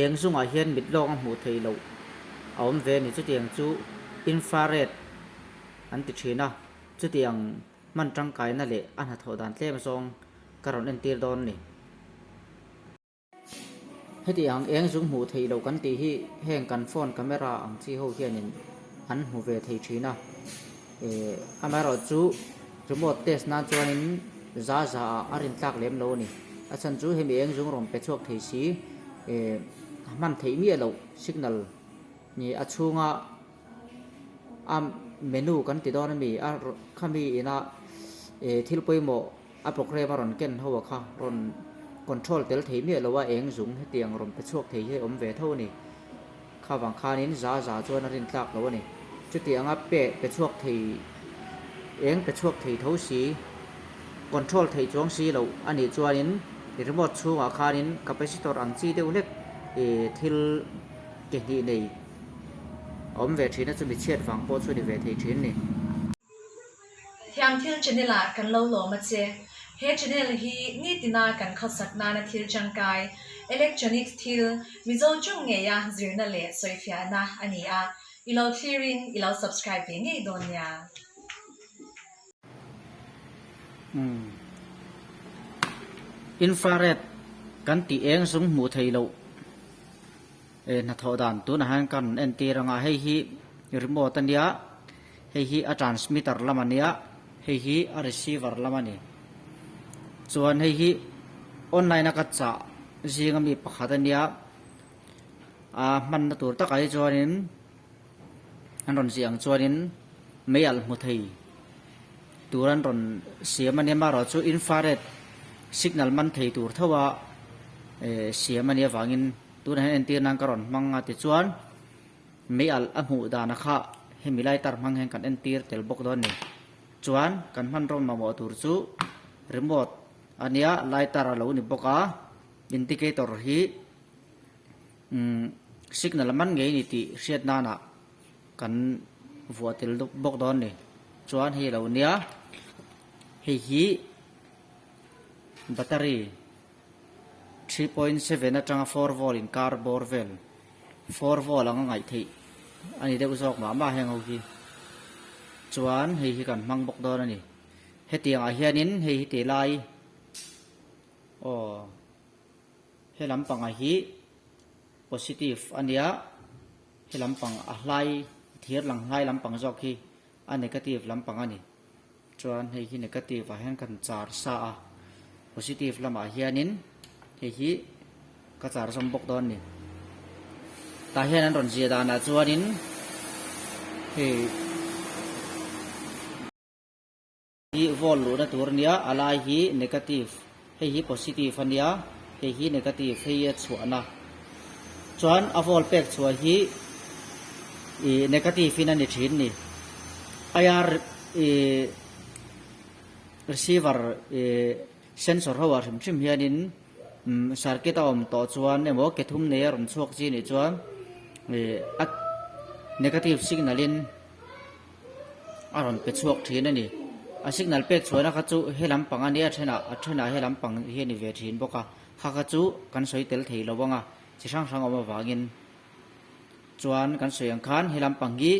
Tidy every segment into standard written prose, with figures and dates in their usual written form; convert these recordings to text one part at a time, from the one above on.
Eng zungah hian mit lawk a hmuh theih loh a awm ve a ni. Chutiang chu infrared an ti thin a, chutiang hman tangkaina leh a hnathawh dan tlem zawng ka rawn entir dawn a ni. Heti ang eng zung hmuh theih loh kan tih hi heng kan phone camera ang chi ho hianin an hmu ve thei thin a, eh amaherawh chu remote test nan chuanin za za ah a rin tlak lem lo a ni. A chhan chu hemi eng zung rawn pe chhuak thei si eh hman theih miah loh signal ni a chhunga a menu kan ti dawn ami a khami ina eh thil pawimawh A program a rawn ken ho a kha rawn control tel thei miah lo a, eng zung hetiang rawn pe chhuak thei hi a awm ve tho a ni. Kha vang khanin za za chuan a rin tlak lo a ni. Chutiang a pe pe chhuak thei eng pe chhuak thei tho si, control theih chuang si loh a nih chuanin remote chhungah khanin capacitor ang chi deuh hlek ih thil ke hnih nei a awm ve thin a, chumi chhiat vang pawh chu a ni ve thei thin a ni. Thiam thil channel ah kan lo lawm a che. He channel hi nitina kan khawsak nana thil tangkai, electronics thil, Mizo chung ngeia zirna leh sawifiahna a ni a, i lo thlir in i lo subscribe ve ngei dawn nia. Umm. Infrared kan tih eng zung hmuh theih loh eh hnathawh dan tunah hian ka rawn entir anga hei hi remote a nia hei hi a transmitter lam a nia hei hi a receiver lam a ni chuan hei hi online a ka chah zinga mi pakhat a nia a hmanna tur takah hi chuanin an rawn ziah ang chuanin mei alh hmu thei tur an rawn siam a nia amaherawhchu infrared signal man thei tur tho a eh siam a nih avangin. Tunah hian entir nan ka rawn hmang a tichuan mei alh a hmuh dana kha hemi lighter hmang hian kan entir tel bawk dawn a ni. Chuan kan hmanraw mamawh tur chu remote a nia lighter a lo ni bawk a, indicator hi umm signal a man ngei a ni tih hriat nanah kan vuah tel bawk dawn a ni. Chuan hei a lo nia hei hi battery. 3.7 atanga 4 volt inkar bawr vel 4 volt anga ngaih theih a ni deuh zawk mah mah heng ho hi chuan hei hi kan hmang bawk dawn a ni hetiang ah hianin hei hi ti lai aw he lampang ah hi positive a nia he lampang a hlai thir lang hlai lampang zawk hi a negative lampang a ni. Chuan hei hi negative ah hian kan char sa a, positive lamah hianin hei hi ka char zawm bawk dawn a ni. Tah hian an rawn ziah danah chuanin hei hi volt luhna tur a nia, a lai hi negative hei hi positive a nia, hei hi negative hei a chhuahna. Chuan a volt pek chhuah hi ih negative in a ni thin a ni. IR ih receiver ih sensor ho ah hrim hrim hianin umm circuit a awm tawh chuan emaw ke thum nei a rawn chhuak chi nih chuan ih a negative signal in a rawn pe chhuak thin a ni. A signal pek chhuahna kha chu he lampang a nia a thenah a thenah he lampang hi a ni ve thin bawk a. Kha kha chu kan sawi tel thei lo ang a, chi hrang hrang awm avangin chuan kan sawi ang khan he lampang hi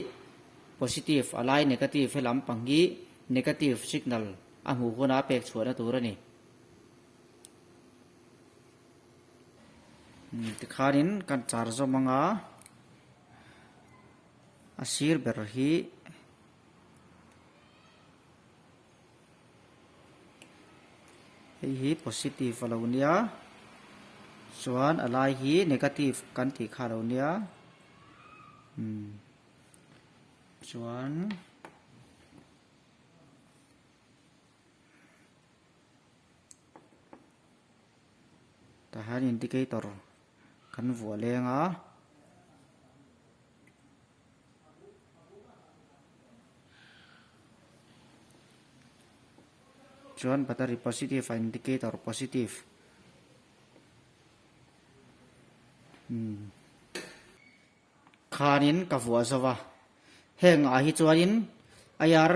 positive a lai negative he lampang hi negative signal a hmuh huna pek chhuahna tur a ni. Tikhanin kan char zawm ang a, a sir ber hi. Hei hi positive a lo nia chuan a lai hi negative kan tih kha a lo nia umm chuan tah hian indicator kan vuah leng a. Chuan battery positive a indicator positive umm khanin ka vuah zo va heng ah hi chuanin IR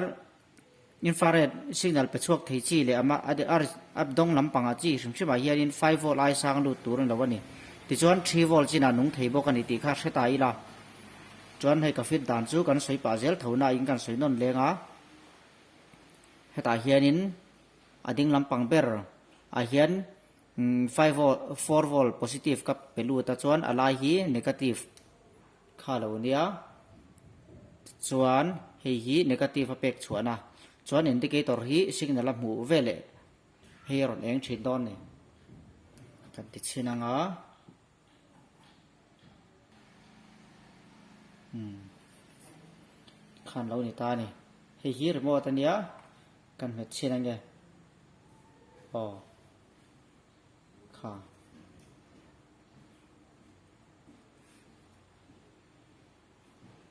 infrared signal pe chhuak thei chi leh ama a dawng lampangah chi hrim hrim ah hianin 5 volt ai sang lut tur a ni lo a ni. Tichuan thi volt chinah nung thei bawk a ni tih kha hre ta ila. Chuan hei ka fit dan chu kan sawi pah zel tho na in kan sawi nawn leng a. Hetah hianin a ding lampang ber ah hian five volt four volt positive ka pe lut a chuan a lai hi negative kha lo nia chuan hei hi negative a pek chhuahna chuan indicator hi signal a hmuh veleh hei a rawn eng thin dawn a ni kan ti chhin anga. Umm khan lo ni ta a ni hei hi remote a nia kan hmet chhin ange aw kha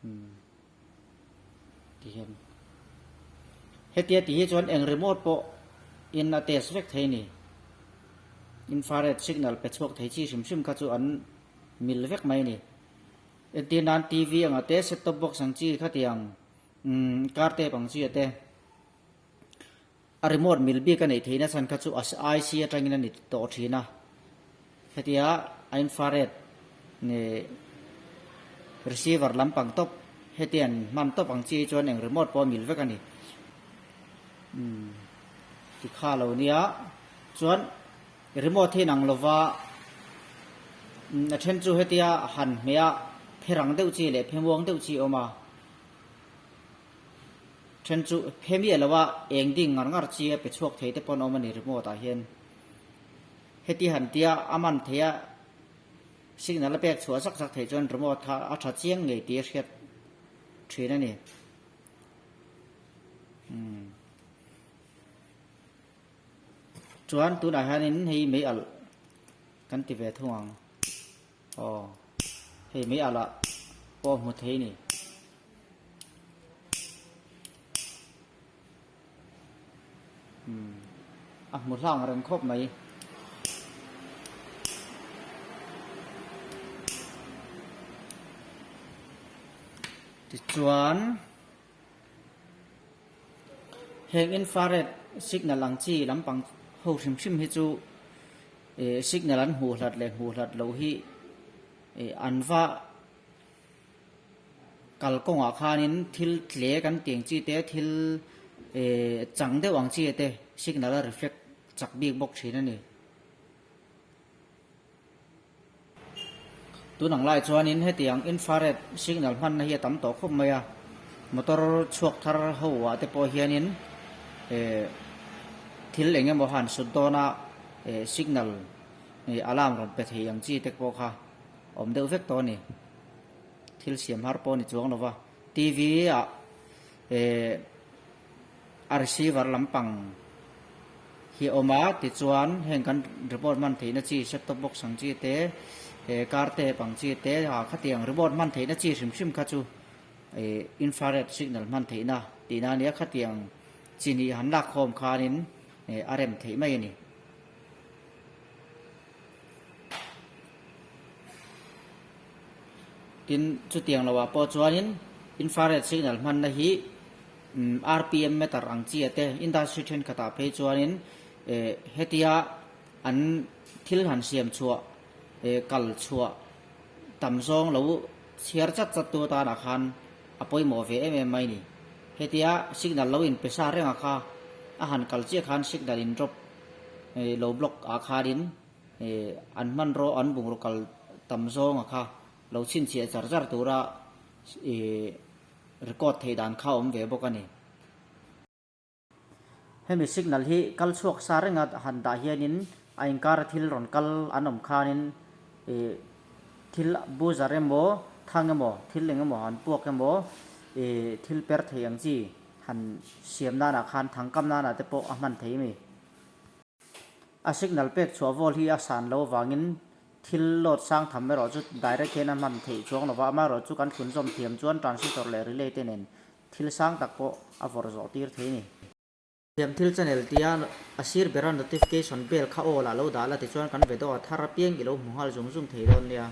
umm ti hian hetia tih hi chuan eng remote pawh in a test vek thei a ni infrared signal pe chhuak thei chi hrim hrim kha chu an mil vek mai a ni entir nan T_V anga te set top box ang chi khatiang umm car tape ang chi te. A remote mil bik a neih theihna chhan kha chu a IC atangin a ni tawh thin a, hetia a infrared nge receiver lampang tawp hetiang hman tawp ang chi hi chuan eng remote pawh a mil vek a ni. Umm ti kha lo nia chuan remote hi inang lova a then chu hetia han hmeh a phe rang deuh chi leh phe muang deuh chi a awm a. Then chu phe miah lo a, eng ding ngar ngar chi a pe chhuak thei te pawh an awm a ni remote ah hian. Heti han tia a man thei a, signal a pek chhuah zak zak theih chuan remote kha a tha chiang ngei tih a hriat thin a ni. Umm. Chuan tunah hianin hei mei alh kan ti ve thung ang. Aw hei mei alh ah pawh a hmu thei a ni. A hmu hlang reng khawp mai. Tichuan heng infrared signal ang chi lampang ho hrim hrim hi chu eh signal an hmuh hlat leh hmuh hlat loh hi eh an va Kal kawngah khanin thil tle kan tih ang chi te, thil eh chang deuh ang chi te signal a reflect chak bik bawk thin a ni. Tun ang lai chuanin hetiang infrared signal hmanna hi a tam tawh khawp mai a, motor chhuak thar ho ah te pawh hianin eh thil eng emaw han sut dawna eh signal eh alarm rawn pe thei ang chi te pawh kha awm deuh vek tawh a ni. Thil siam har pawh a ni chuang lo va, TV ah eh a receiver lampang hi a awm a, tichuan heng kan remote hman theihna chi set top box ang chi te eh car tape ang chi te ah khatiang remote hman theihna chi hrim hrim kha chu eh infrared signal hman theihna tihna a nia, khatiang chi hnih han lak khawm khanin eh a rem theih mai a ni. Tin, chutiang loah pawh chuanin infrared signal hmanna hi RPM meter ang chi a te, industry thenkhatah phei chuanin hetia an thil han siam chhuah kal chhuah tam zawng lo chhiar chat chat tu atanah khan a pawimawh ve em em mai ni. Hetia signal lo inpe sa reng a kha a han kal chiah khan signal in drop lo block ah khanin an hmanraw an bungraw kal tam zawnga kha lo chhinchhiah char char tura record theih dan kha a awm ve bawk a ni. Hemi signal hi kal chhuak sa renga han dah hianin a inkara thil rawn kal an awm khanin thil buzzer emaw thang emaw thil eng emaw han puak emaw thil per thei ang chi han siam nanah khan thangkam nanah te pawh a hman thei a ni. A signal pek chhuah vawl hi a san lo avangin thil load sang tham erawh chu direct hian a hman theih chuang lova, amaherawh chu kan thlunzawm thiam chuan transistor leh relay te nen thil sang tak pawh a vawrh zawh tir thei a ni. Thiam thil channel tia a sir bera notification bell kha awl ah lo dah la tichuan kan video a thar apiang i lo hmu nghal zung zung thei dawn nia.